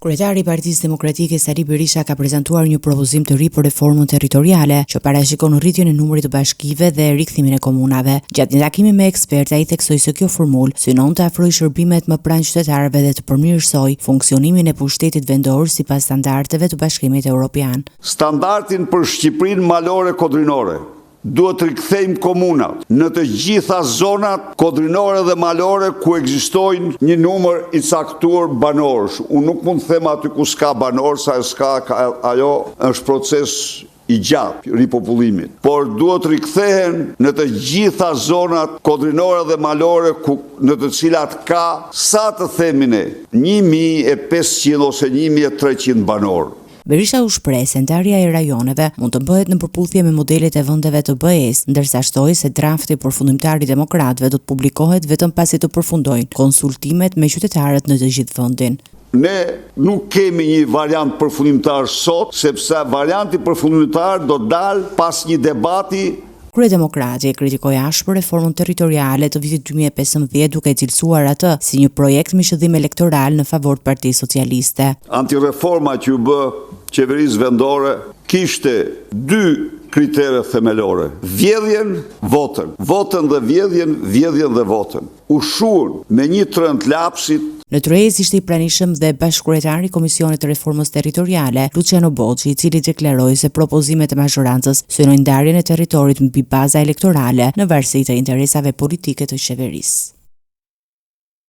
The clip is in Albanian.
Kryetari i Partisë Demokratike Sali Berisha ka prezantuar një propozim të ri për reformën territoriale, që parashikon rritjen e numrit të bashkive dhe rikthimin e komunave. Gjatë një takimi me ekspertë, ai theksoi se kjo formulë synon të afrojë shërbimet më pranë qytetarëve dhe të përmirësojë funksionimin e pushtetit vendor sipas standardeve të Bashkimit Europian. Standardin për Shqipërinë malore kodrinore, Duhet të rikthejmë komunat në të gjitha zonat kodrinore dhe malore ku ekzistojnë një numër i caktuar banorësh. Unë nuk mund të them aty ku s'ka banorë, sa s'ka, ajo është proces i gjatë ripopullimit. Por duhet të rikthehen në të gjitha zonat kodrinore dhe malore ku në të cilat ka, sa të themi ne, 1500 ose 1300 banorë. Berisha u shpreh se ndarja e rajoneve mund të bëhet në përputhje me modelet e vendeve të BE-së, ndërsa shtoi se drafti përfundimtar i demokratëve do të publikohet vetëm pasi të përfundojnë konsultimet me qytetarët në të gjithë vendin. Ne nuk kemi një variant përfundimtar sot, sepse varianti përfundimtar do dalë pas një debati Kryedemokrati e kritikoi ashpër reformën territoriale të vitit 2015 duke e cilësuar atë si një projekt me qëllim elektoral në favor të Partisë Socialiste. Antireforma që iu bë qeverisë vendore kishte dy kritere themelore, vjedhjen, votën, votën dhe vjedhjen, vjedhjen dhe votën. U shuan me një të rënë të lapsit. Në tryezë ishte i pranishëm dhe bashkëkryetari i Komisionit të Reformës Territoriale, Luçiano Boçi, i cili deklaroi se propozimet e mazhorancës synojnë ndarjen e territorit mbi baza elektorale në varësi të interesave politike të qeverisë.